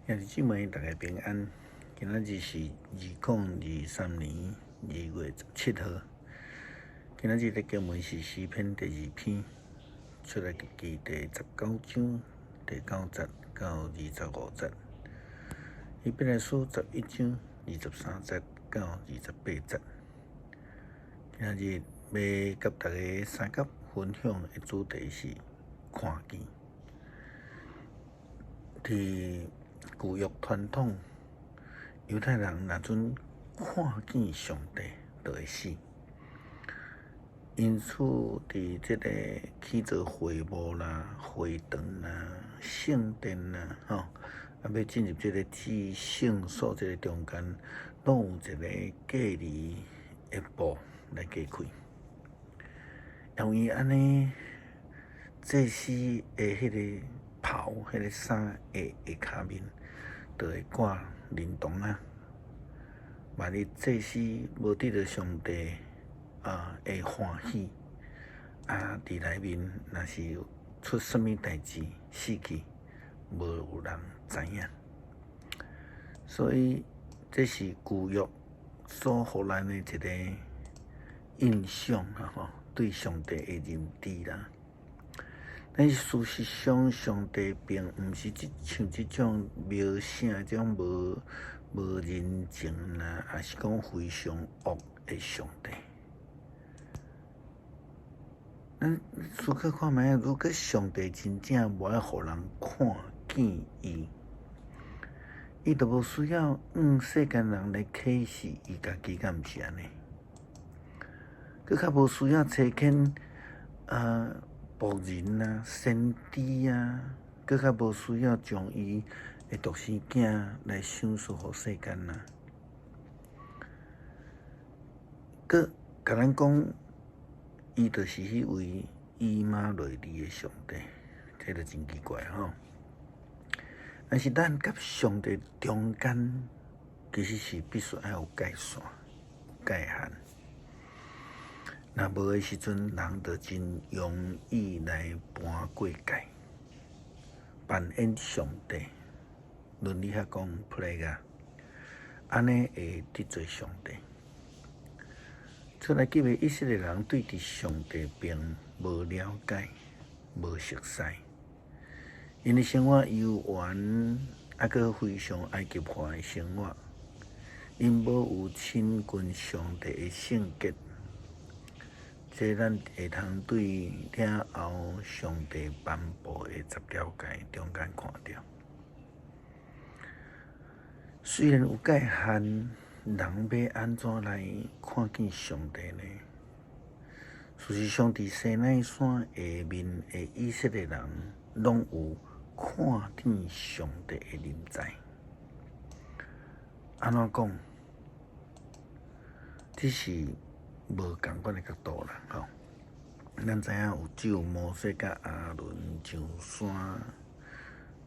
兄弟姊妹，大家平安。今仔日是2023年2月17號。今仔日的經文是詩篇第二篇，出埃及記第19章第九節到25節。希伯來書11章23節到28節。今仔日欲佮大家相佮分享的主題是看見。佇舊約傳統，猶太人若準看見上帝，就會死。因此，佇這个起造會幕啦、會堂啦、聖殿啦，吼，欲進入這个至聖所這个中間，攏有一个隔離的布來隔開。因為按呢，祭司的彼个袍、彼个衫的下跤面，就會掛輪筒仔。萬一祭司無得著上帝的歡喜，佇內面若是出啥物代誌，死去，無有人知影。所以這是舊約所予咱的一个印象啊！吼，對上帝的認知啦。但是事實上，上帝並毋是這像這種描寫這種無人情啦，抑是講非常惡的上帝。咱思考看覓，如果上帝真正無愛予人看見伊，伊就無需要向世間人來啟示伊家己，敢毋是按呢？閣較無需要差遣僕人啊、先知啊，閣較無需要將伊的獨生囝來賞賜予世間啊。閣共咱講，伊就是彼位以馬內利的上帝，這就真奇怪吼。但是咱佮上帝中間，其實是必須愛有界線、有界限。若無的時陣，人就真容易來搬過界，扮演上帝。倫理學講 play 啊，按呢會得罪上帝。出埃及的以色列人對佇上帝並無了解、無熟似，𪜶的生活悠閒，猶閣非常埃及化的生活，𪜶無有親近上帝的聖潔。這咱會通對了後上帝頒布的十條誡中間看著。雖然有界限，人欲按怎來看見上帝呢？事實上，佇西奈山下面的以色列人，攏有看見上帝的臨在。按怎講？這是無仝款的角度啦，吼！咱知影有只有摩西佮亞倫上山，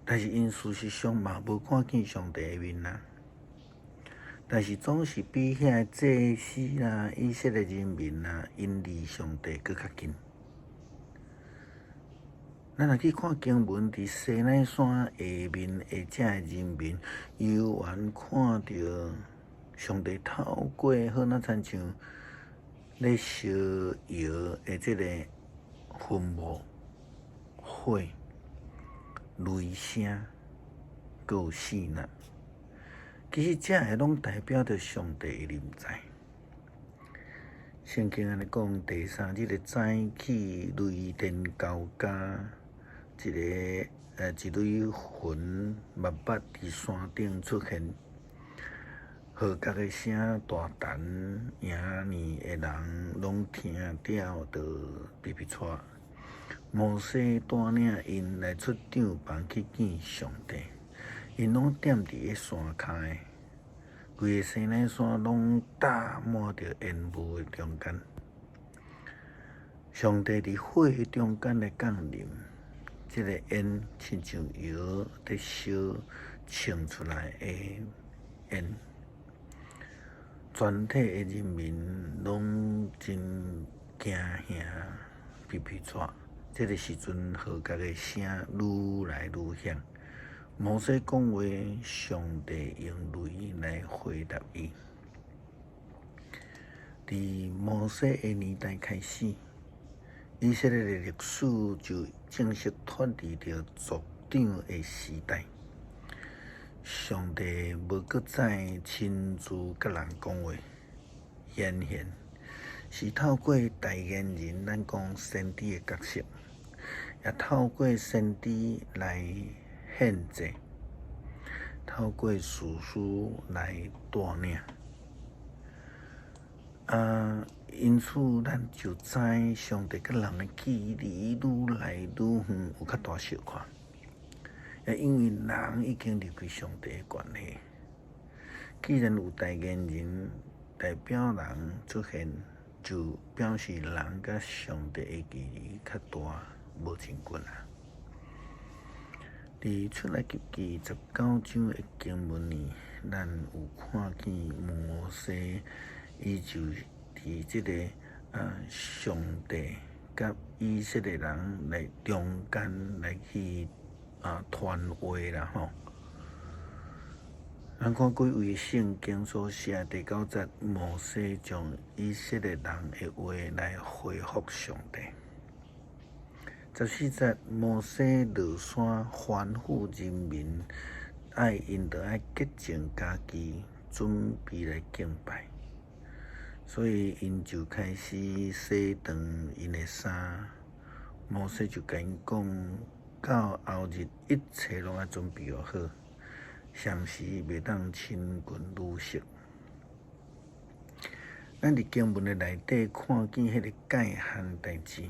但是𪜶事實上嘛無看見上帝的面啊。但是總是比遐个祭司啦、以色列人民啊，𪜶離上帝閣較近。咱若去看經文，佇西奈山下面的遮个人民，猶原看著上帝透過好若親像咧燒窯的這个雲霧、火、雷聲，閣有四若。其實這个攏代表著上帝的臨在。聖經按呢講，第三日的早起，雷電交加，一个一蕊雲密密佇山頂出現。號角的聲大陳，營內的人攏聽著就皮皮掣。摩西帶領𪜶來出帳篷去見上帝，𪜶攏踮佇个山跤的，規个西奈山攏罩滿著煙霧的中間。上帝佇火的中間來降臨，這个煙親像窯佇燒衝出來的煙。全體的人民攏真驚嚇，皮皮掣。這个時陣，號角的聲愈來愈響。摩西講話，上帝用雷來回答伊。佇摩西的年代開始，以色列的歷史就正式脫離著族長的時代。上帝無閣再親自佮人講話，顯現是透過代言人，咱講先知的角色，也透過先知來獻祭，透過士師來帶領。啊，因此咱就知上帝佮人的距離愈來愈遠，有較大相看。也因為人已經離開上帝的關係，既然有代言人代表人出現，就表示人佮上帝的距離較大，無真近啊。佇出埃及記19章的經文裡，咱有看見摩西，伊就佇這个啊上帝佮以色列人來中間來去啊傳話啦吼。咱看幾位聖經所寫第九節，摩西將以色列人的話來回覆上帝。14節，摩西落山吩咐人民，愛𪜶著愛潔淨家己，準備來敬拜。所以𪜶就開始洗搪𪜶的衫。摩西就共𪜶講，到後日一切攏愛準備好，相時袂當親近女色。咱佇經文的內底看見彼個界限代誌，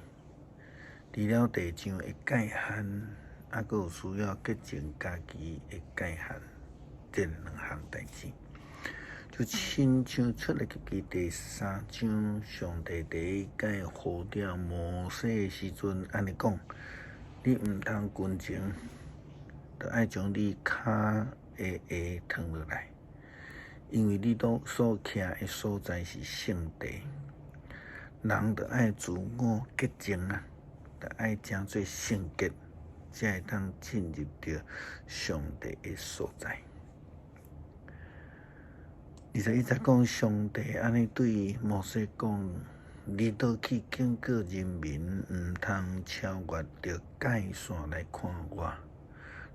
除了地上的界限，猶閣有需要潔淨家己的界限，這兩項代誌。就親像出埃及記第三章，上帝第一擺呼召摩西的時陣，按呢講：你毋通近前，著愛將你跤的鞋脫落來，因為你所徛的所在是聖地。人著愛自我潔淨啊，著愛成做聖潔，才會當進入著上帝的所在。21節講，上帝按呢對摩西講：你倒去警告人民，毋通超越著界線來看我，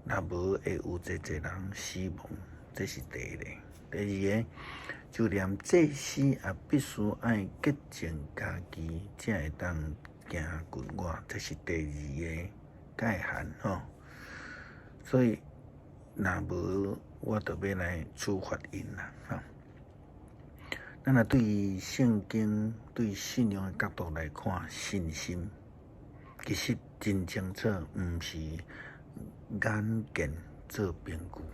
若無會有濟濟人死亡。這是第一個。第二個，就連祭司也必須愛潔淨家己，才會當行近我。這是第二個界限吼。所以，若無我就欲來處罰𪜶啦吼。咱若對聖經、對信仰的角度來看，信心其實真清楚，毋是眼見做憑據。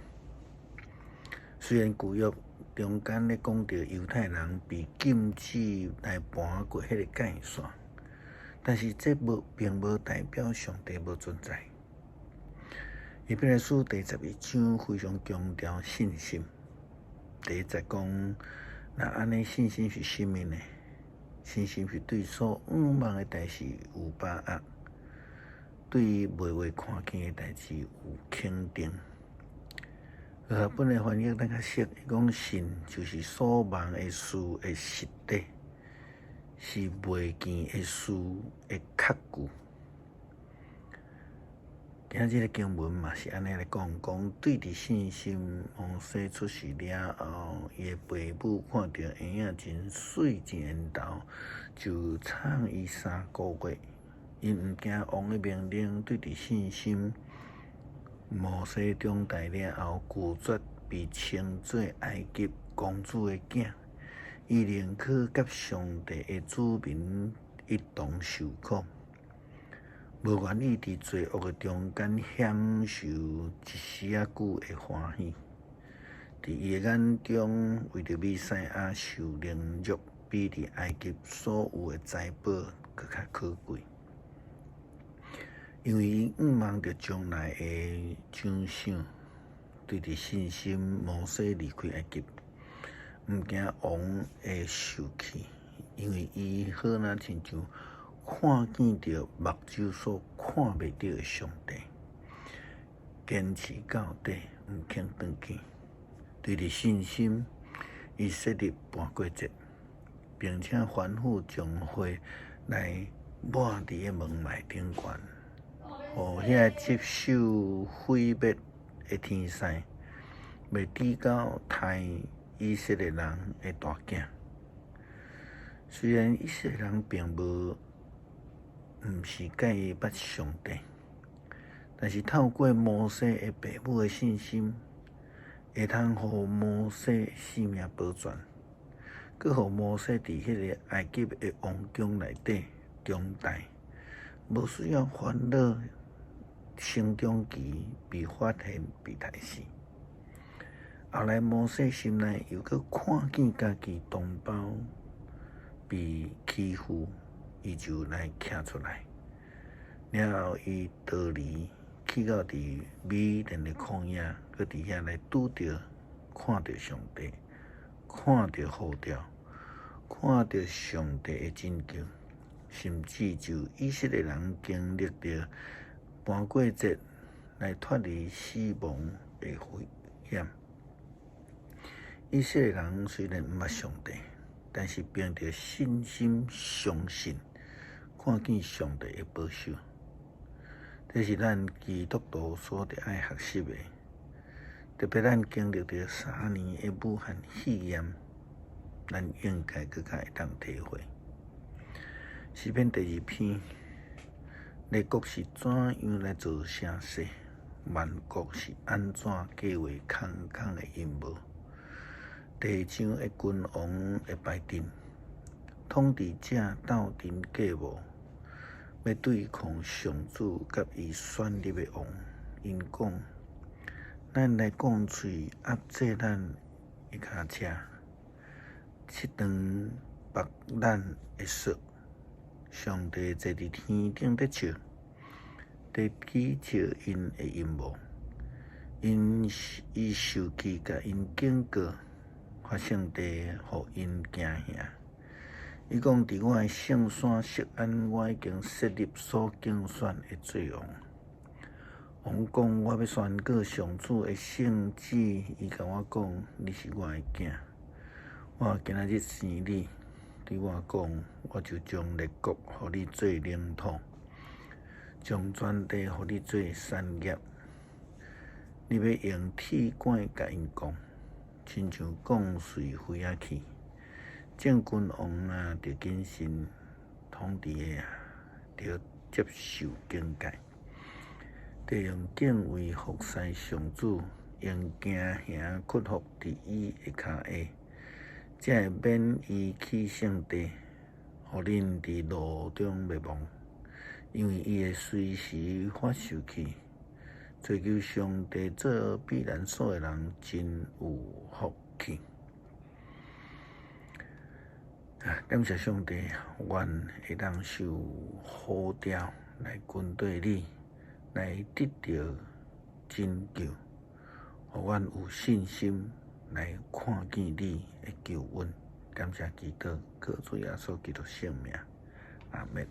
雖然舊約中間咧講著猶太人被禁止來跋過彼个界線，但是這無並無代表上帝無存在。希伯來書第11章非常強調信心。第一節講，若按呢，信心是啥物呢？信心是對所向望的代誌有把握，對未會看見的代誌有肯定。和合本的翻譯咱較熟，伊講信就是所望的事的實底，是未見的事的確據。今仔日的經文嘛是按呢來講，講對著信心，摩西出世了後，伊的爸母看著嬰仔真媠真緣投，就藏伊3個月。𪜶毋驚王的命令，對著信心，摩西長大了後，拒絕被稱做埃及公主的囝，伊寧可佮上帝的子民一同受苦。無願意佇罪惡的中間享受一時仔久的歡喜。佇伊的眼中，為著彌賽亞受凌辱，比佇埃及所有的財寶閣較可貴。因為伊向望著將來的獎賞，對著信心，摩西離開埃及，毋驚王的受氣，因為伊好若親像看見著目睭所看袂著的上帝。堅持到底，毋肯轉去。對著信心，伊設立盤過節，並且吩咐將血來抹佇个門楣頂懸，予遐接受毀滅的天使，袂抵到刣以色列人的大囝。雖然以色列人並無毋是蓋捌上帝，但是透過摩西的爸母的信心，會通予摩西性命保全，閣予摩西佇彼个埃及的王宮內底長大，無需要煩惱成長期被發現被刣死。後來摩西心內又閣看見家己同胞被欺負，伊就來徛出來。了後，伊逃離去到佇米甸的曠野，閣佇遐來拄著看著上帝，看著呼召，看著上帝的拯救，甚至就以色列人經歷著盤過節來脫離死亡的危險。以色列人雖然毋捌上帝，但是憑著信心相信，看見上帝的保守。這是咱基督徒所著愛學習的。特別咱經歷著3年的武漢肺炎，咱應該閣較會當體會。詩篇第二篇，列國是怎樣來造聲勢？萬國是按怎計劃空空的陰謀？地上的君王會排陣，統治者鬥陣計謀，欲對抗上主佮伊選立的王。𪜶講：咱來摃喙壓制咱的跤車，切斷縛咱的索。上帝坐佇天頂咧笑，佇譏笑𪜶的陰謀。𪜶伊受氣共𪜶警告，發聖地予𪜶驚嚇。伊講：佇我的聖山錫安，我已經設立所揀選的做王。王講：我欲宣告上主的聖旨。伊共我講：你是我的囝，我今仔日生你。對我講：我就將列國予你做領土，將全地予你做產業。你欲用鐵桿共𪜶摃，親像摃碎飛仔去。眾君王啊，著謹慎；統治的啊，著接受警戒。著用敬畏服侍上主，用驚嚇屈服佇伊的跤下，才會免伊去聖地，予恁佇路中滅亡。因為伊會隨時發受氣。追求上帝做避難所的人真有福氣。感謝上帝，願會當受呼召來跟綴你，來得著拯救，予阮有信心來看見你的救恩。感謝基督，靠主耶穌基督聖名，阿們。